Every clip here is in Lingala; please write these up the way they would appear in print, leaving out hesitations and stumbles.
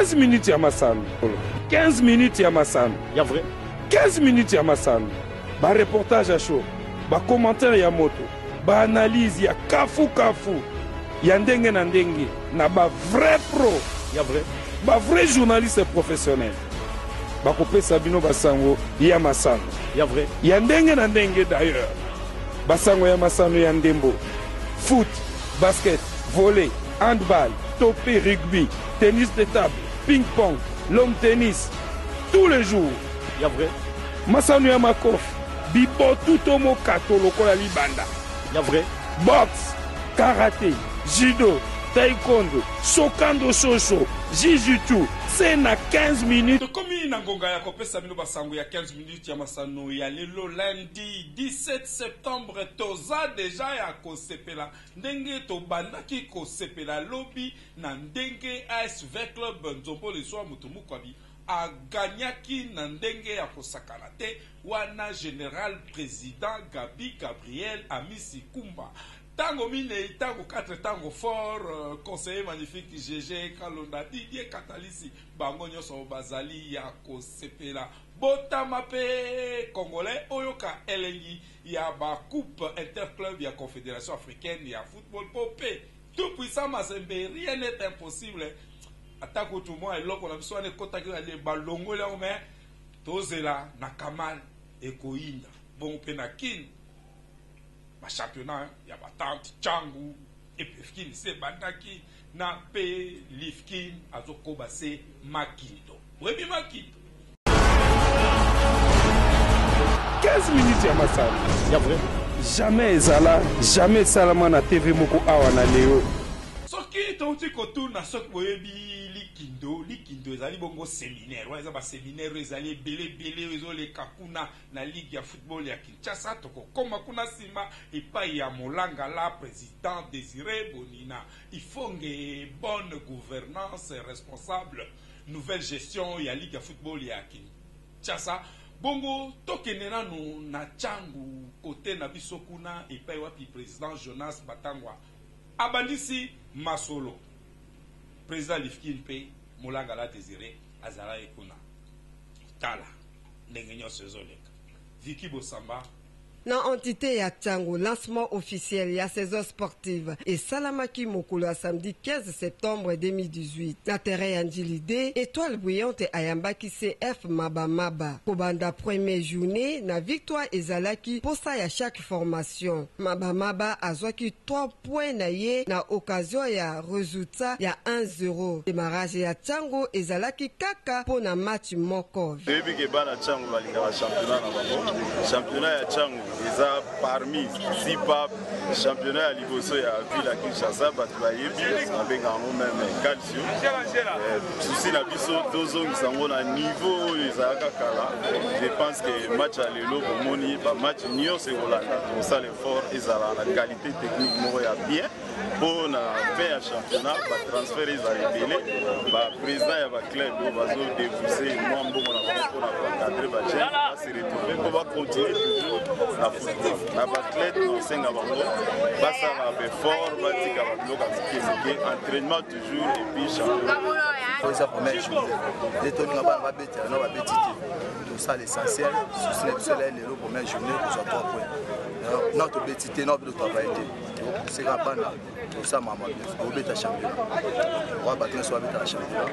15 minutes ya masano. 15 minutes ya masano. Ya vrai. 15 minutes ya masano. Ba reportage ya chaud, ba commentaire ya moto, ba analyse ya kafu kafu ya ndenge na ndenge na ba vrai pro. Ya vrai. Ba vrai journaliste professionnel. Bakopesa bino basango ya masano. Ya vrai. Ya ndenge na ndenge d'ailleurs. Basango ya masano ya ndembo. Foot, basket, volley, handball, topé rugby, tennis de table, ping-pong, l'homme tennis. Tous les jours. Ya vrai. Masano ya makofi, bibotu to mokato lokola libanda. Ya vrai. Boxe, karaté, judo, taekwondo, sokando soso, jiu-jitsu, c'est na 15 minutes. Tokomi na ngonga ya kopesa bino basango ya 15 minutes ya masano ya lelo lundi 17 septembre. Toza deja ya kosepela ndenge tobandaki kosepela lobi na ndenge ASV Club Nzombo Leswa Mutu Mukwabi aganyaki na ndenge ya kosakana te wana général président Gabi Gabriel Amisi Kumba. Tango minei, tango 4, tango fort, conseiller magnifique GG Kalonda, Didier Katalisi, bango nyonso bazali ya kosepela. Botama pe congolais oyoka elengi ya ba coupe interclub ya Confédération africaine ya football po pe tout puissant Mazembe, rien n'est impossible. Ata kutu mwa eloko na biso wana ekotaki na balongoli yango, mais tozela na Kamal ekoyinda. Bongo pe na Kin ba championnat ya ba tante Tshangu EPFKIN se bandaki na pe Lifkin azokoba se Makindo. Oyebi Makindo? 15 minutes ya masano. Ya vrai. Jamais ezala, jamais esalama na TV moko awa na Leo. Soki touti kotuna soki boyebi Likindo, Likindo ezali bongo séminaire. Wana eza ba séminaire oyo ezali ebele ebele oyo ezoleka kuna na ligue ya football ya Kinshasa. Tokokoma kuna nsima epai ya Molangala, président Désiré Bonina. Ifonge bonne gouvernance responsable nouvelle gestion ya ligue ya football ya Kinshasa. Bongo tokende nanu na Tshangu kote na biso kuna epai wapi président Jonas Batangwa abandisi masolo. Président Lifkin mpe Molangala Désiré azalaki kuna. Tala ndenge nyonso ezoleka. Vicky Bosamba. Na entité ya Tshangu, lancement officiel ya saison sportive esalamaki mokolo ya samedi 15 septembre 2018 na terrain ya Ndjili D. Étoile Brillante ayambaki CF Mabamaba. Kobanda première journée na victoire ezalaki posa ya chaque formation. Mabamaba azwaki 3 points na ye na occasion ya résultat ya 1-0. Démarrage ya Tshangu ezalaki kaka mpo na match moko. Toyebi ke bana Tshangu balingaka championnat na bango. Championnat ya Tshangu eza parmi si pas championnat ya liboso ya ville ya Kinshasa. Bato bayebi, babenga yango même Calcio. Souci na biso, tozongisa yango na niveau oyo ezalaka kala. Je pense que match ya lelo, bomoni bamatch nyonso ekolanda, tokosala effort ezala na qualité technique moko ya bien mpo na fin ya championnat batransfert ezala ebele. Baprésident ya baclub oyo bazodébourser mwa mbongo na bango mpona koencadrer bajeunes base retrouver mpo bacontinue toujours na football. Na baathlète, naosenga bango basala baeffort, batika babiloko ya mike mike, entraînement toujours et puis championnat. Eza première journée nde toninga bana babetela no babeti te. Tosala essentiel. Souci na biso elai lelo première journée kozwa 3 points. Na tobeti te, na totravaille te, tokoseka bana, tosala mama tobeta championnat oya bato nyonso babetaka championnat.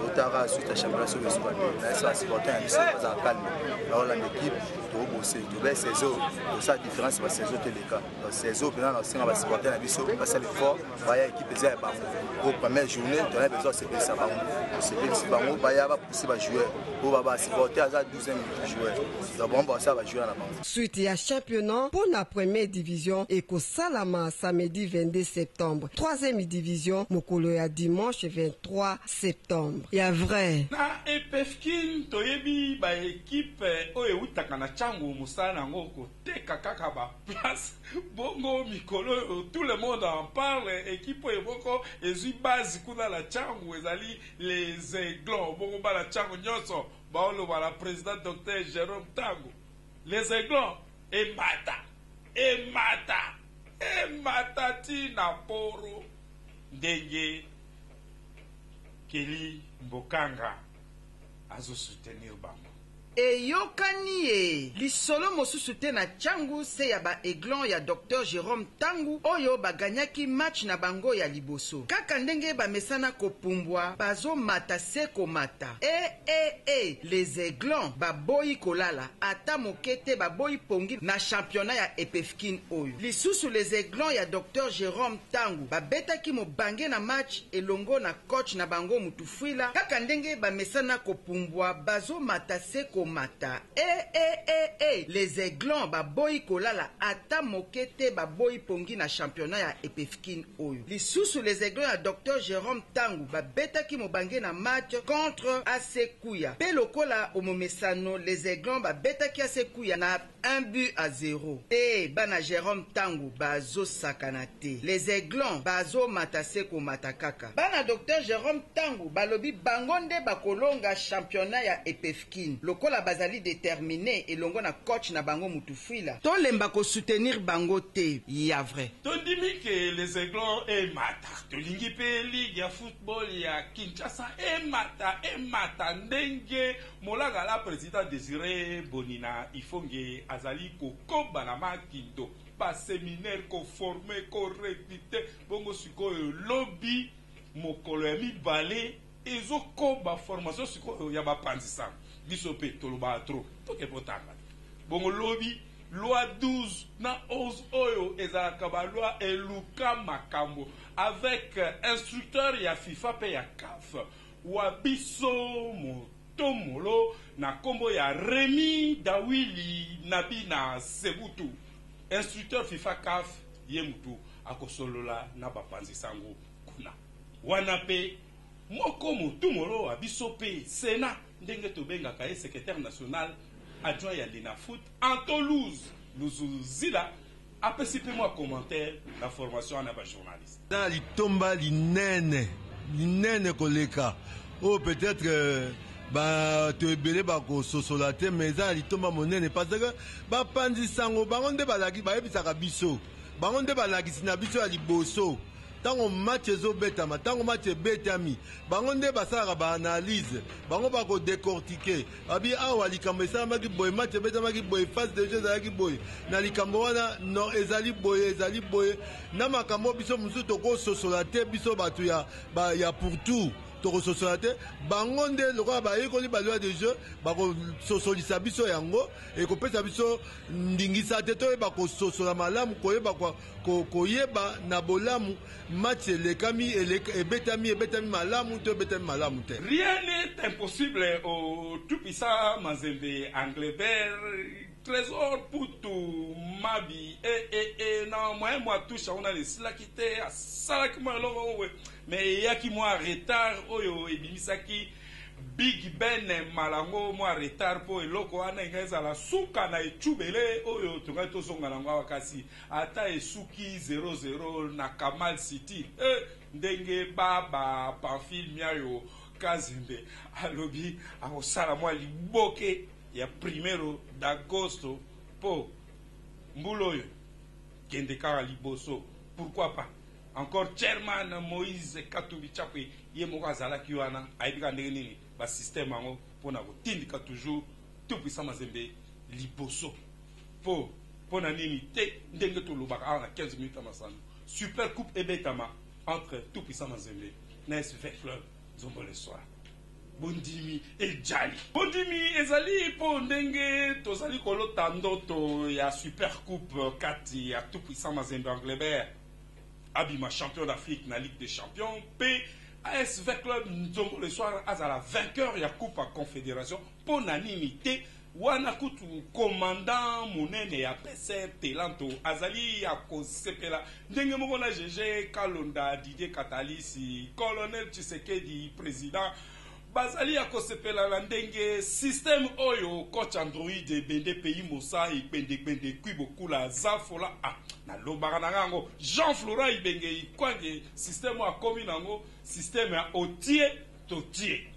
Totaka suite ya championnat soki esuka te. Nayesaka supporter na biso bazala calme, baolanda équipe, tobose tobe saison, tosala différence basaison teleka saison mpena. Nasenga basupporter na biso basala effort, baya, équipe eza ya bango. Po première journée tona besoin osepelisa bango, osepelisi bango, baya bapousser bajoueur po basupporter aza 12e joueur, donc bango basala bajoueur na bango. Suite ya championnat mpo na première division ekosalama samedi 22 septembre, troisième division mokolo ya dimanche 23 septembre. Ya vrai. Na EPFKIN, toyebi baekipe oyo eutaka na Tshangu, mosala na yango koteka kaka baplace. Bongo mikolo oyo tout le monde en parle, ekipe oyo moko ezwi base kuna na Tshangu ezali les Aiglons. Bongo bana Tshangu nyonso baoloba na président docteur Jérôme Tango, les Aiglons emata, emata, emata ntina poro ndenge. Kelly Mbokanga azo soutenir bango. Eyokani ye! Lisolo mosusu te na Tshangu se ya ba Aiglons ya Docteur Jerome Tangu oyo ba gagnaki match na bango ya liboso. Kaka ndenge bamesana kopumbwa, bazo mata se komata. E e e! Les Aiglons baboyi kolala ata moke te, baboyi pongi na championnat ya Epefkin oyo. Lisusu les Aiglons ya Docteur Jerome Tangu babetaki mobange na match elongo na coach na bango Mutufuila, kaka ndenge bamesana kopumbwa, bazo mata se komata. E e e e! Les Aiglons baboyi kolala ata moke te, baboyi pongi na championnat ya Epefkin oyo. Lisusu les Aiglons ya Docteur Jerome Tangu babetaki mobange na match contre AC Kuya. Pe lokola omomesano, les Aiglons babetaki AC Kuya na 1 but à 0. Te bana Jerome Tangu bazo sakana te. Les Aiglons bazo mata se komata kaka. Bana Docteur Jerome Tangu balobi bango nde bakolonga championnat ya Epefkin lokola bazali determines elongo na coach na bango Mutufuila. Tolemba ko soutenir bango te ya vrai. Tondimi ke les Aiglons emata. Tolingi pe ligue ya football ya Kinshasa emata, emata ndenge Molagala president Desire Bonina Ifonge azali kokoba na makindo, ba seminaires, ko former, ko recruter, bongo sikoyo lobi mokolo ya mibale ezokoba formation sikoyo ya bapanzi sango. Biso pe tolobaka trop, toke potanga. Bongo lobi loi 12 na 11 oyo ezalaka ba loi eluka makambo avec instructeur ya FIFA pe ya CAF wa biso motomolo na kombo ya Remy Dawili Nabina Sebutu, instructeur FIFA CAF, ye mutu akosolola na bapanzi sango kuna. Wana pe moko motumolo wa biso pe Senat ndenge tobengaka ye secretaire national adjoint ya Linafoot Anto Luz Luzuzila apesi pe mwa commentaire na formation wana ya ba journalistes. Eza na litomba linene, linene koleka oyo peut-etre bato ebele bakososola te, mais eza na litomba monene parce que bapanzi sango bango nde balaki, bayebisaka biso, bango nde balakisi na biso ya liboso ntango match ezobetama, ntango match ebetami, bango nde basalaka ba analyse, bango bakodecortiquer babi awa likambo esalamaki boye, match ebetamaki boye, phase de jeu ezalaki boye, na likambo wana non ezali boye, ezali boye, na makambo biso mosusu tokososola te, biso bato ya, ba, ya pour tout tokososola te, bango nde lokola bayekoli ba loi de jeu bakososolisa biso yango, ekopesa biso ndingisa te toyeba kososola malamu, koyeba koyeba na bolamu match elekami, ebetami, ebetami malamu to ebetami malamu te. Rien n'est impossible au tout-puissant Mazembe Anglebert Trésor Putu Mabi e e e na moyen mwa touche yango nanu esilaki te, asalaki mwa eloko moko boye mais eyaki mwa retard oyo ebimisaki Big Ben Malango mwa retard mpo eloko wana engai ezala suka na ecubele oyo tongai tozonga nango awa, kasi ata esuki 0-0 na Kamal City eh, ndenge baba Pamphile Miayo Kazembe alobi akosala mwa liboke ya primero d'agosto mpo mbula oyo kende kaka liboso, pourquoi pas encore chairman Moïse Katumbi Chapwe ye moko azalaki wana, ayebi kaka ndenge nini ba système yango mpona kotindika toujours tout puissant Mazembe liboso. Po pona nini te ndenge tolobaka awa na 15 minutes ya masano, super coupe ebetama entre tout puissant Mazembe na SV Club Nzombo le soir. Bondimi ejali. Bondimi ezali mpo ndenge tozali kolota ndoto ya super coupe kati ya tout puissant Mazembe Anglebert abima champion d'Afrique na Ligue des Champions mpe ASV Club Nzombo le soir azala vainqueur ya coupe ya Confédération. Mpo na nini te wana kutu commandant monene ya PCR Telanto azali ya kosepela ndenge moko na GG Kalonda, Didier Katalisi, Colonel Tshisekedi président bazali ya kosepela na ndenge système oyo coach Android ebende pays mosa ekpende kpende kui bokula zafola ah nalobaka na ngango Jean Florent Ibenge Ikwange système oyo akomi nango système ya otie totie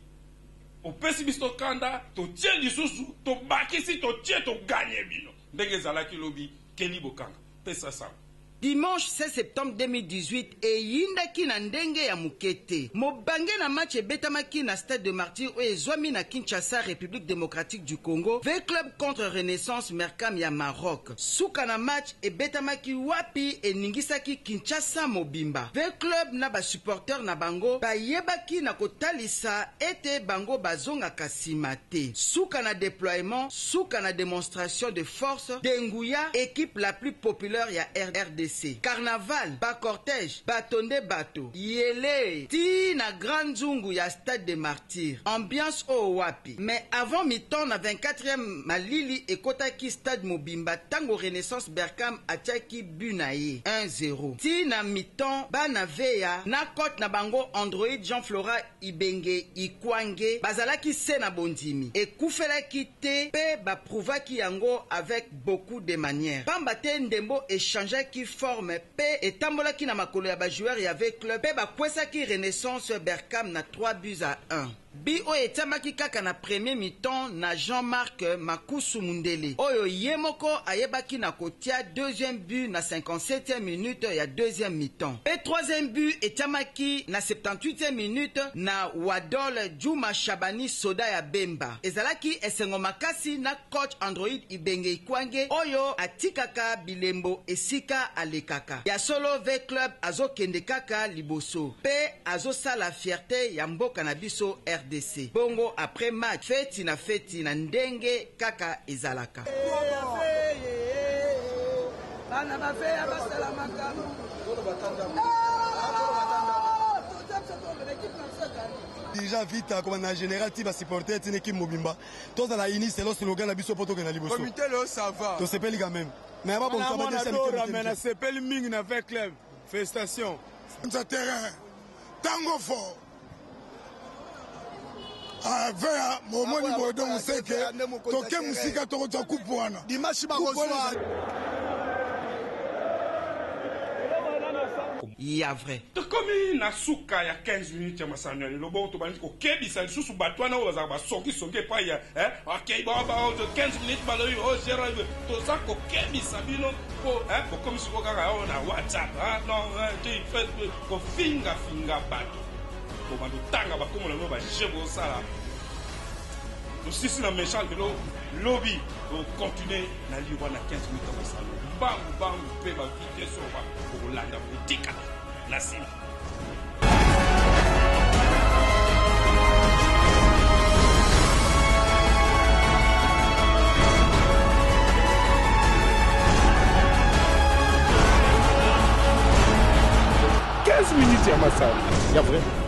opesi biso kanda totie lisusu tobakisi totie toganye bino ndenge ezalaki lobi Kelly Bokanga pesa sango. Dimanche 16 septembre 2018 eyindaki na ndenge ya moke te. Mobange na match ebetamaki na Stade de Martyrs oyo ezwami na Kinshasa, Republique democratique du Congo, V-Club contre Renaissance Mercam ya Maroc. Suka na match ebetamaki wapi eningisaki Kinshasa mobimba. V-Club na ba supporters na bango bayebaki na kotalisa ete bango bazongaka sima te. Suka na deploiement, suka na demonstration de force de nguya, equipe la plus populaire ya rdc. Carnaval, ba cortèges, bato nde bato, yelee ti na grand nzungu ya Stade des Martyrs. Ambiance oyo wapi? Mais avant mi-temps na 24e malili ekotaki stade mobimba tango Renaissance Berkam atiaki but na ye 1-0. Ti na mi-temps bana Vea na cote na bango Android Jean Flora Ibenge Ikwange bazalaki se na bondimi. Ekufelaki te pe ba prouvaki yango avec beaucoup de manières. Pamba te ndembo e changeaki forme pe etambolaki na makolo ya ba joueurs ya V-Club pe bakwesaki Renaissance Berkam na 3 buts à 1. But oyo etiamaki kaka na premier mi-temps na Jean-Marc Makusu Mundele oyo ye moko ayebaki na kotia deuxième but na 57e minute ya deuxième mi-temps. Pe troisième but etiamaki na 78e minute na Wadol Djuma Shabani soda ya Bemba. Ezalaki esengo makasi na coach Android Ibenge Ikwange oyo atikaka bilembo esika alekaka. Ya solo V-Club azokende kaka liboso pe azosala fierte ya mboka na biso rdc. Bongo après match feti na feti na ndenge kaka ezalaka. Dirigeant Vita kobanda na general ti ba supporter ti na equipe mobimba tozala unis selon slogan na biso po tokende liboso. Comité lelo ça va. Tosepeli quand même. Mais ba bongisa ba desi ya mike mike mike. Nasepeli mingi na V-Club. Felicitations. Nza terrain tango fort. Ah, veya omoni boye donc seke toke mosika tokozwa coupe wana. Dimanche bakozwa. Ya vrai. Tokomi na suka ya 15 minutes ya masano ya lelo. Bongo tobandi kokebisa lisusu bato wana oyo bazalaka basongisongi epai ya eh, akei ba ba 15 minutes balobi o oh, zero toza kokebisa bino mpo eh, bokomi sikoyo kaka oyo na WhatsApp ah, non eh, Facebook kofingafinga bato kobanda otanga bakombo na bino baje bosala tosisi na méchant lelo lobi tokontinue na liwa na 15 minutes ya masano mbangu mbangu mpe ba vitesse oyo bokolanda bokotikala na nsima. Minutes ya masano ya vrai.